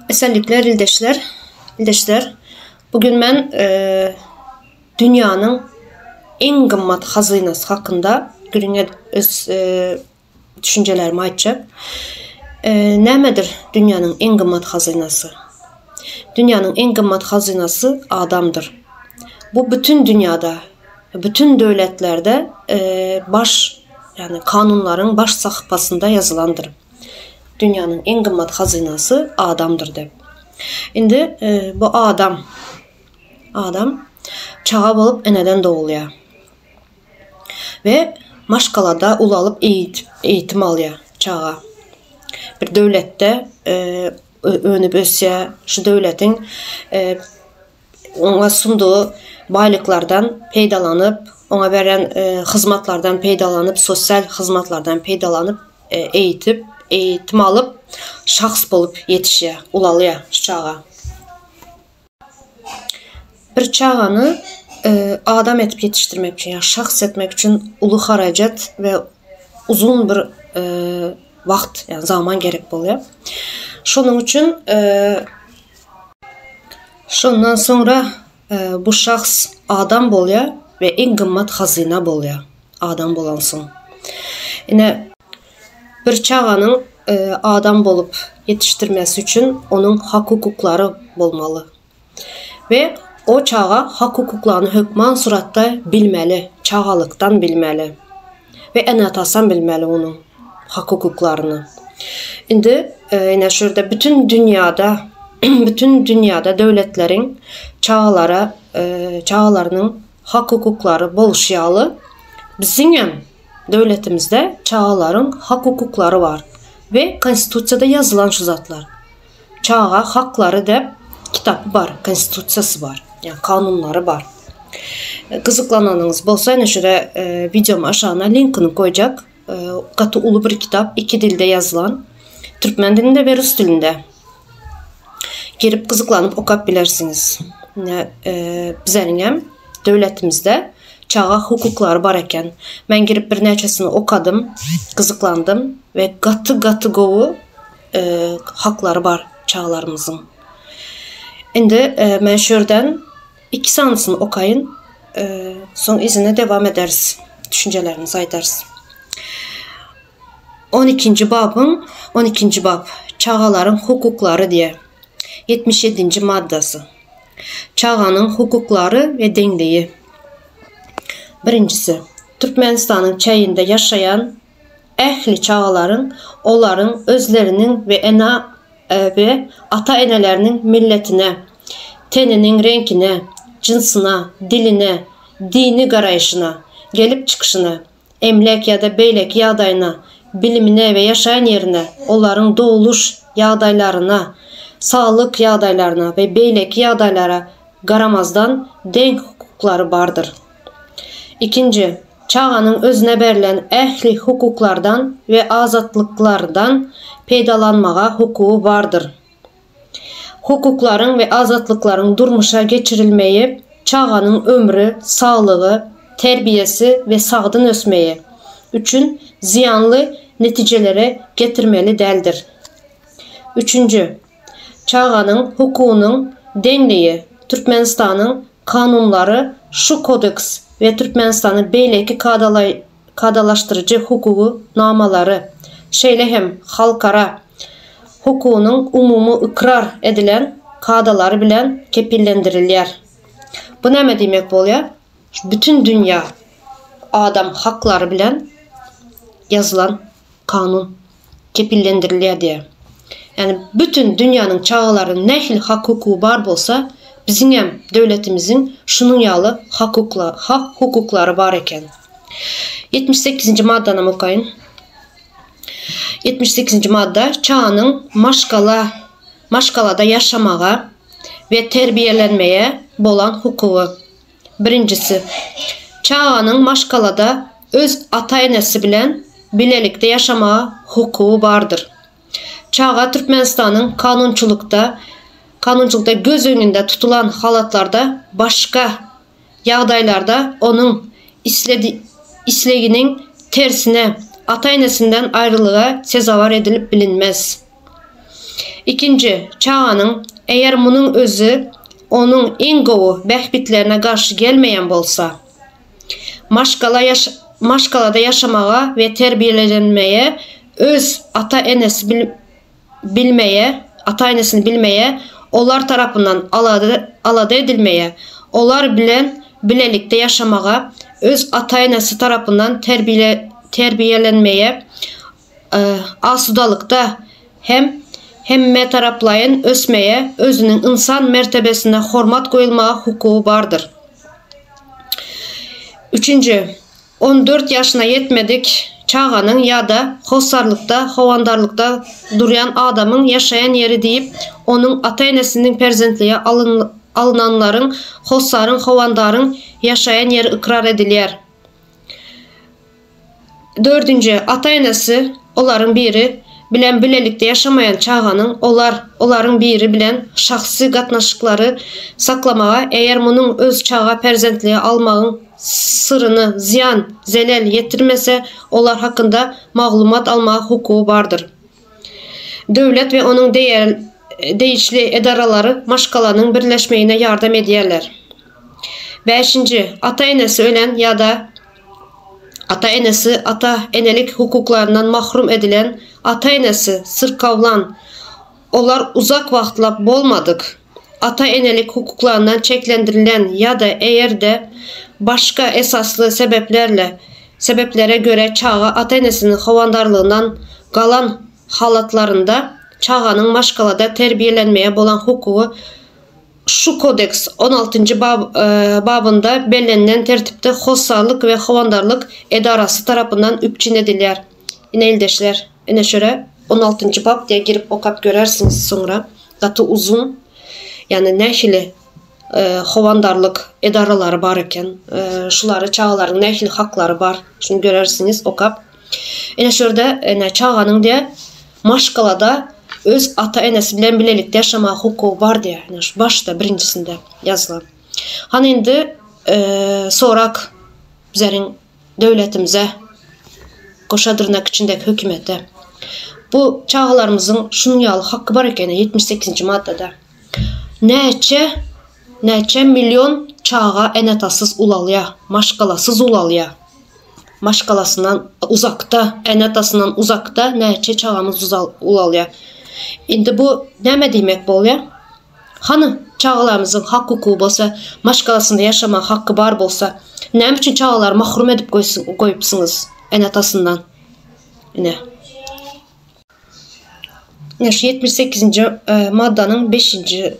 Esenlikler ildeşler. Ildeşler. Bugün men dünýäniň iň gymmat hazynasy hakynda gürrüň edip öz düşünjelerimi aýtjak. Nämedir dünýäniň iň gymmat hazynasy? Dünýäniň iň gymmat hazynasy adamdyr. Bu bütün dünýäde, bütün döwletlerde baş, ýagny kanunlaryň baş sahypasynda ýazylandyr. Dünýäniň iň gymmat hazynasy adamdyr diýip. Indi bu adam, adam çaga bolup eneden dogulýar. We maşgalada ulalyp eýitim alýar çaga. Bir döwletde önüp ösýär. Şu döwletiň oňa sundugy baýlyklardan peýdalanyp, oňa beren hyzmatlardan peýdalanyp, sosial hyzmatlardan peýdalanyp eýitip, eýitim alyp, şahs bolup ýetişýär, ulalýar şu çaga. Bir çagany adam edip ýetişdirmek üçin, ýa şahs etmek üçin uly harajat we uzyn bir wagt, ýagny zaman gerek bolýar. Şonuň üçin şondan soňra bu şahs adam bolýar we iň gymmat hazyna bolýar adam bolansoň. Ine, Bir çaganyň adam bolup ýetişdirmesi üçin onuň hak-hukuklary bolmaly. We o çaga hak-hukuklaryny hökman suratda bilmeli, çagalykdan bilmeli. We ene-atasam bilmeli onuň hak-hukuklaryny. Indi ine şu ýerde bütün dünýada, bütün dünýada döwletleriň çagalara, çagalarynyň hak-hukuklary bolşy ýaly, biziňem Döwletimizde çagalaryň hak-hukuklary bar we Konstitusiýada ýazylan şu zatlar. Çaga haklary dep kitapy bar, Konstitusiýasy bar, ýa kanunlary bar. Gyzyklananyňyz bolsa ine şurä wideomyň aşagyna linkini goýjak. Gaty uly bir kitap, iki dilde ýazylan. Türkmen dilinde we rus dilinde. Girip gyzyklanyp okap bilersiňiz. Ine bizeniňem döwletimizde çaga hukuklary bar eken. Men girip birnäçesini okadym, gyzyklandym we gaty gaty gowy haklary bar çagalarymyzyň. Indi men şu ýerden iki sanysyny okaýyn, soň yzyna dewam ederis, düşünjelerimizi aýdarys. On ikinji babyň, on ikinji bap, Çagalaryň hukuklary diýe, 77-nji maddasy. Çaganyň hukuklary we deňligi. Birinjisi, Türkmenistanyň çäginde ýaşaýan ähli çagalaryň olaryň özleriniň we ene we ata-eneleriniň milletine, teniniň reňkine, jynsyna, diline, dini garaýşyna, gelip çykyşyna, emläk ýa-da beýleki ýagdaýyna, bilimine we ýaşaýan ýerine, olaryň dogluş ýagdaýlaryna, saglyk ýagdaýlaryna we beýleki ýagdaýlara garamazdan deň hukuklary bardyr. Ikinji, çaganyň özüne berlen ähli hukuklardan we azatlyklardan peýdalanmaga hukugy bardyr. Hukuklaryň we azatlyklaryň durmuşa geçirilmegi çaganyň ömri, saglygy, terbiýesi we sagdyn ösmegi üçin zyýanly netijelere getirmeli däldir. Üçünji, çaganyň hukugynyň deňligi Türkmenistanyň kanunlary şu Kodeks we Türkmenistanyň beýleki kadalaşdyryjy hukugy namalary, şeýle hem halkara hukugynyň umumy ykrar edilen kadalary bilen kepillendirilýär. Bu näme diýmek bolýar? Bütin dünýä adam haklary bilen ýazylan kanun kepillendirilýär diýýär. Ýagny bütin dünýäniň çagalarynyň nähili hak-hukugy bar bolsa, biziňem döwletimiziň şunuň ýaly hak-hukuklary bar eken. 78-nji maddanam okaýyn. 78-nji madda çaganyň maşgala maşgalada ýaşamaga we terbiýelenmege bolan hukugy. Birinjisi, çaganyň maşgalada öz ata-enesi bilen bilelikde ýaşamaga hukugy bardyr. Çaga Türkmenistanyň kanunçylykda kanunçylykda göz öňünde tutulan halatlarda başga ýagdaýlarda onuň isledi isleginiň tersine ata-enesinden aýrylyga sezewar edilip bilinmez. Ikinji, çaganyň, eger munuň özi onuň iň gowy bähbitlerine garşy gelmeýän bolsa, maşgala maşgalada ýaşamaga we terbiýelenmeye öz ata-enesi bilmeye, ata-enesini bilmeye, olar tarapyndan alada alada edilmeye, olar bilen bilelikde ýaşamaga, öz ata-enesi tarapyndan terbiýelenmeye, asudalykda hem hemmetaraplaýyn ösmeye, özüniň ynsan mertebesine hormat goýulmaga hukugy bardyr. Üçünji, 14 ýaşyna ýetmedik çaganyň ýa-da hossarlykda, howandarlykda durýan adamyň ýaşaýan ýeri diýip, onuň ata-enesiniň perzentlige alynanlaryň, hossaryň, howandaryň ýaşaýan ýeri ykrar edilýär. Dördünji, ata-enesi, olaryň biri, bilen bilelikde ýaşamaýan çaganyň olar, olaryň biri bilen şahsy gatnaşyklary saklamaga, eger munuň öz çaga perzentlige almagyň syryny zyýan, zelel ýetirmese, olar hakynda maglumat almaga hukugy bardyr. Döwlet we onuň degişli edaralary maşgalanyň birleşmegine ýardam edýärler. Bäşinji, ata-enesi ölen ýa-da Ata-enesi ata-enelik hukuklaryndan mahrum edilen, ata-enesi syrkawlan, olar uzak wagtlap bolmadyk, ata-enelik hukuklaryndan çeklendirilen ýa-da eger-de başga esasly sebäplerle sebeplere görä çaga ata-enesiniň howandarlygyndan galan halatlarynda çaganyň maşgalada terbiýelenmege bolan hukugy Şu Kodeks on altynjy babynda bellenilen tertipde hossarlyk we howandarlyk edarasy tarapyndan üpjün edilýär. Ine ildeşler, ine şöre on altynjy bap diýe girip okap görersiňiz soňra. Gaty uzyn. Ýagny nähili howandarlyk edaralary bar eken, şulary çagalaryň nähili haklary bar, şuny görersiňiz okap. Ine şurada ine çaganyň diýe maşgalada öz ata-enesi bilen bilelikde ýaşamaga hukugy bar diýe. Ine şu başda birinjisinde ýazylan. Hany indi sorak bizleriň döwletimize goşa dyrnak içindeki hökümete. Bu çagalarymyzyň şunuň ýaly haky bar ekeni 78-nji maddada. Näçe näçe million çaga ene-atasyz ulalýar, maşgalasyz ulalýar. Maşgalasyndan uzakda, ene-atasyndan uzakda näçe çagamyz ulalýar. Indi bu näme diýmek bolýar? Hany çagalarymyzyň hak-hukugy bolsa, maşgalasynda ýaşamaga haky bar bolsa, näme üçin çagalary mahrum edip goýupsyňyz ene-atasyndan? Ine. Ine şu 78-nji maddanyň beşinji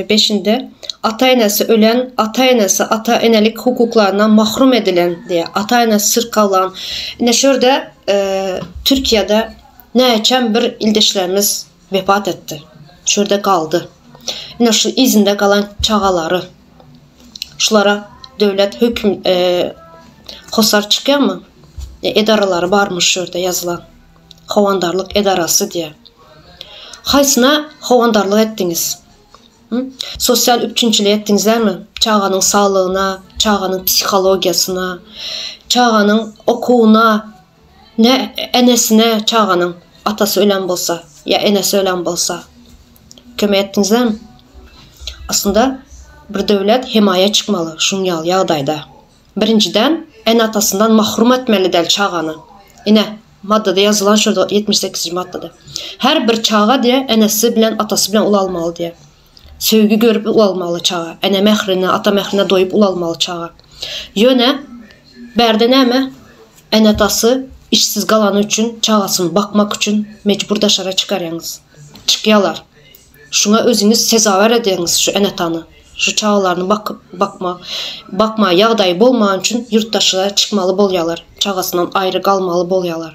beşinde ata-enesi ölen, ata-enesi ata-enelik hukuklaryndan mahrum edilen diýýär. Ata-enesi syrkawlan. Ine şu ýerde Türkiýede näçem bir ildeşlerimiz wepat etdi. Şu ýerde galdy. Ine şu yzynda galan çagalary şulara döwlet höküm hossar çykýarmy? Edaralary barmyş şu ýerde ýazylan. Howandarlyk edarasy diýýär. Haýsyna howandarlyk etdiňiz? Sosial üpjünçilik etdiňiz dälmi? Çaganyň saglygyna, çaganyň psihologiýasyna, çaganyň okuwyna, ne enesine çaganyň atasy ölen bolsa ýa enesi ölen bolsa kömek etdiňiz dälmi? Aslynda bir döwlet hemaýa çykmaly şuň ýaly ýagdaýda. Birinjiden, ene-atasyndan mahrum etmeli däl çagany. Ine, maddada ýazylan şurada 78-nji maddada. Her bir çaga diýe enesi bilen atasy bilen ulalmaly diýe. Söýgi görüp ulalmaly çaga. Ene mährine, ata mährine doýup ulalmaly çaga. Ýöne bärde näme? Ene-atasy işsiz galany üçin çagasyny bakmak üçin mejbur daşara çykarýaňyz. Çykýalar. Şuňa özüňiz sezawar edýäňiz şu ene-atany. Şu çagalaryny bakyp bakma bakma ýagdaýy bolmany üçin ýurt daşyna çykmaly bolýalar. Çagasyndan aýry galmaly bolýalar.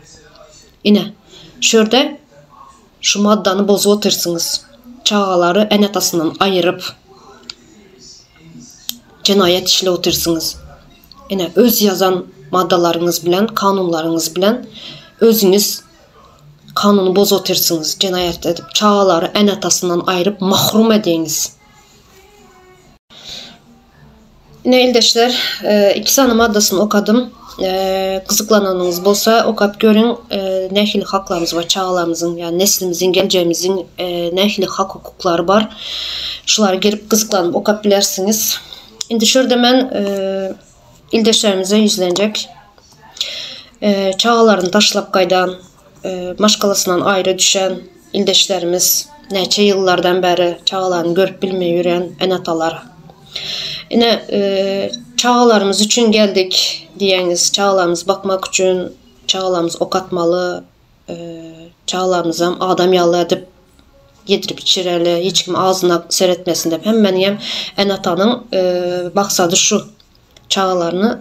Ine, şu ýerde şu maddany bozup otyrsyňyz. Çagalary ene-atasyndan aýyryp jenaýat işlep otyrsyňyz. Ine, öz ýazan maddalaryňyz bilen, kanunlaryňyz bilen özüňiz Kanuny bozup otyrsyňyz, jenaýat edip, çagalary ene-atasyndan aýryp mahrum edýäňiz. Ine ildeşler, iki sany maddasyny okadym. Gyzyklananyňyz bolsa okap görüň, nähili haklarymyz bar çagalarymyzyň, ýagny neslimiziň, geljegimiziň nähili hak-hukuklary bar. Şulary girip gyzyklanyp okap bilersiňiz. Indi şu ýerde men ildeşlerimize ýüzlenjek. Çagalaryny taşlap gaýdan, maşgalasyndan aýra düşen ildeşlerimiz, näçe ýyllardan bäri çagalaryny görüp bilmeý ýören ene-atalar. Ine, çagalarymyz üçin geldik diýýäňiz, çagalarymyzy bakmak üçin, çagalarymyzy okatmaly, çagalarymyzam adam ýaly edip ýedirip içireli, hiç kim agzyna seretmesin diýip, hemmäniňem ene-atanyň maksady şu. Çagalaryny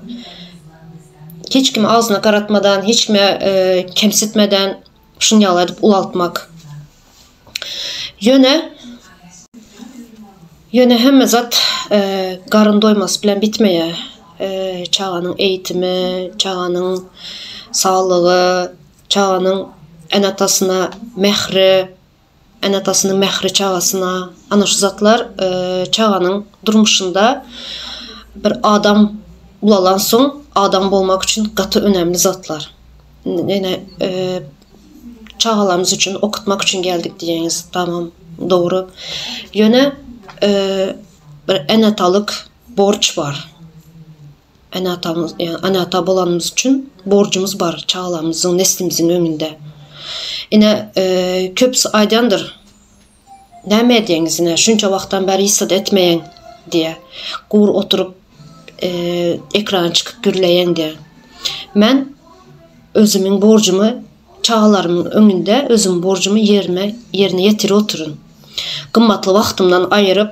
hiç kime agzyna garatmadan, hiç kime kemsitmeden şuny ýaly edip ulaltmak. Ýöne ýöne hemme zat garyn doýmasy bilen bitmeýär. Çaganyň eýitimi, çaganyň saglygy, çaganyň ene-atasyna mähri, Ene-atasynyň mähri çagasyna, ana şu zatlar çaganyň durmuşynda bir adam ulalansoň adam bolmak üçin gaty önemli zatlar. Ene çagalarymyz üçin okutmak üçin geldik diýeňiz, tamam dogry. Ýöne bir ene-atalyk borç bar. Ene-atamyz, ýa ene-ata bolanymyz üçin borjumyz bar çagalarymyzyň, neslimiziň öňünde. Ine, köpüsi aýdýandyr, Näme edýäňiz ine, şunça wagtdan bäri hiç zat etmeýäň diýýär. Gury oturyp, ekrana çykyp gürleýäň diýýär. Men özümiň borjumy çagalarymyň öňünde özümiň borjumy ýerime ýerine ýetirip otyryn. Gymmatly wagtymdan aýyryp,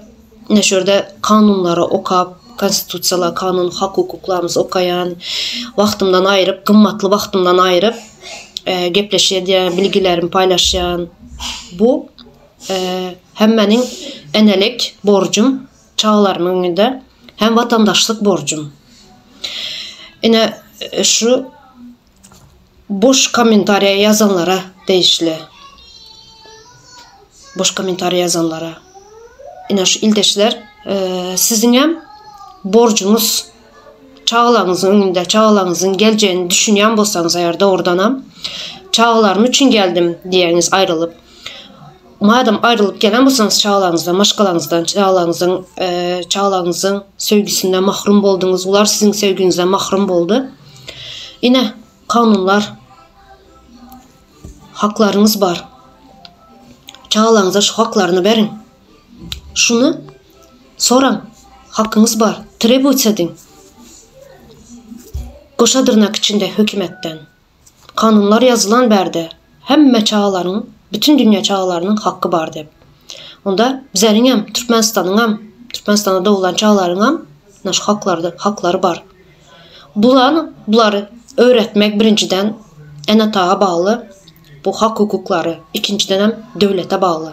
ine şu ýerde kanunlary okap, konstitusiýalar, kanun, hak-hukuklarymyzy okaýan, wagtymdan aýyryp, gymmatly wagtymdan aýyryp, gepleşik edýän, bilgilerimi paýlaşýan. Bu hem meniň enelik borjum çagalarymyň öňünde, hem watandaşlyk borjum. Ine şu Boş kommentariýa ýazanlara degişli. Boş kommentariýa ýazanlara. Ine şu ildeşler, siziňem borjuňyz çagalaryňyzyň öňünde, çagalaryňyzyň geljegini düşünýän bolsaňyz eger dogrudanam çagalarym üçin geldim diýýäňiz aýrylyp. Madam aýrylyp gelen bolsaňyz çagalaryňyzdan, maşgalaňyzdan, çagalaryňyzyň çagalaryňyzyň söýgüsinden mahrum bolduňyz, olar siziň söýgüňizden mahrum boldy. Ine, kanunlar. Haklaryňyz bar. Çagalaryňyza şu haklaryny beriň. Şuny soraň. Hakyňyz bar. Trebowat ediň. Goşa dyrnak içinde hökümetden. Kanunlar ýazylan bärde. Hemme çagalaryň, bütün dünýä çagalarynyň haky bar dep. Onda bizeriňem, Türkmenistanyňam, Türkmenistanda doglan çagalaryňam şu haklary, haklary bar. Bulan, bulary öwretmek birinjiden ene-ataga bagly, bu hak-hukuklary, ikinjidenem döwlete bagly.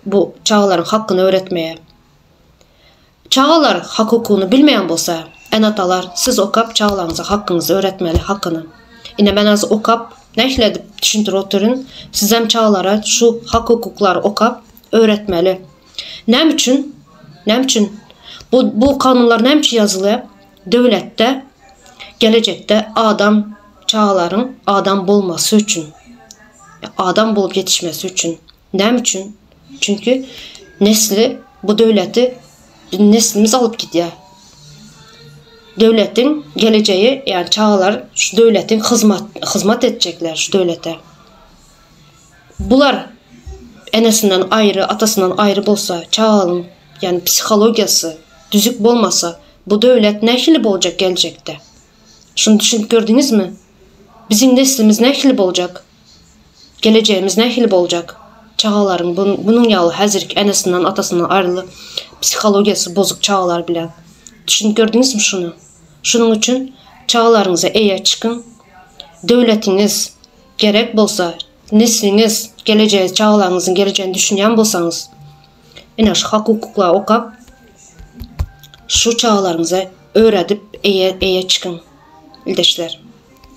Bu çagalaryň hakyny öwretmeye. Çagalar hak-hukugyny bilmeýän bolsa, ene-atalar siz okap çagalaryňyza hakyňyzy öwretmeli hakyny. Ine men az okap nähili edip düşündirip otyryn, sizem çagalara şu hak-hukuklary okap öwretmeli. Näme üçin? Näme üçin? Bu bu kanunlar näme üçin ýazylýar? Döwletde gelejekde adam çagalaryň adam bolmasy üçin. Adam bolup ýetişmesi üçin. Näme üçin? Çünki nesli bu döwleti neslimiz alyp gidýär. Döwletiň gelejegi, ýagny çagalar şu döwletiň hyzmat hyzmat etjekler şu döwlete. Bular enesinden aýry, atasyndan aýry bolsa, çagalyň ýagny psihologiýasy düzük bolmasa, bu döwlet nähili boljak geljekde? Şuny düşünip gördüňizmi? Biziň neslimiz nähili boljak? Gelejegimiz nähili boljak? Çagalaryň bunuň ýaly häzirki enesinden, atasyndan aýryly psihologiýasy bozuk çagalar bilen. Düşünip gördüňizmi şuny? Şunuň üçin çagalaryňyza eýe çykyň. Döwletiňiz gerek bolsa, nesliňiz, gelejegi, çagalaryňyzyň gelejegini düşünýän bolsaňyz, ine şu hak-hukuklary okap, şu çagalaryňyza öwredip eýe eýe çykyň ildeşler.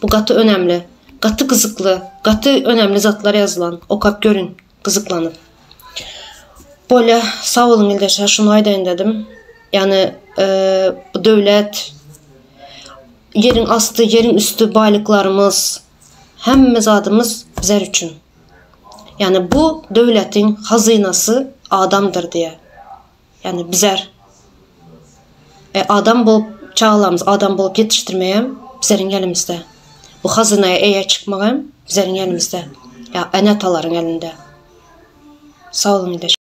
Bu gaty önemli, gaty gyzykly, gaty önemli zatlar ýazylan, okap görüň gyzyklanyp. Bolýa, sag boluň ildeşler, şuny aýdaýyn dedim. Ýagny bu döwlet ýeriň asty, ýeriň üsti baýlyklarymyz, hemme zadymyz bizler üçin. Ýagny bu döwletiň hazynasy adamdyr diýýär. Ýagny bizler. E, adam bolup çagalarymyzy adam bolup ýetişdirmegem bizleriň elimizde. Bu hazynaýa eýe çykmagam bizleriň elimizde. Ýa ene-atalaryň elinde. Sag boluň ildeşler.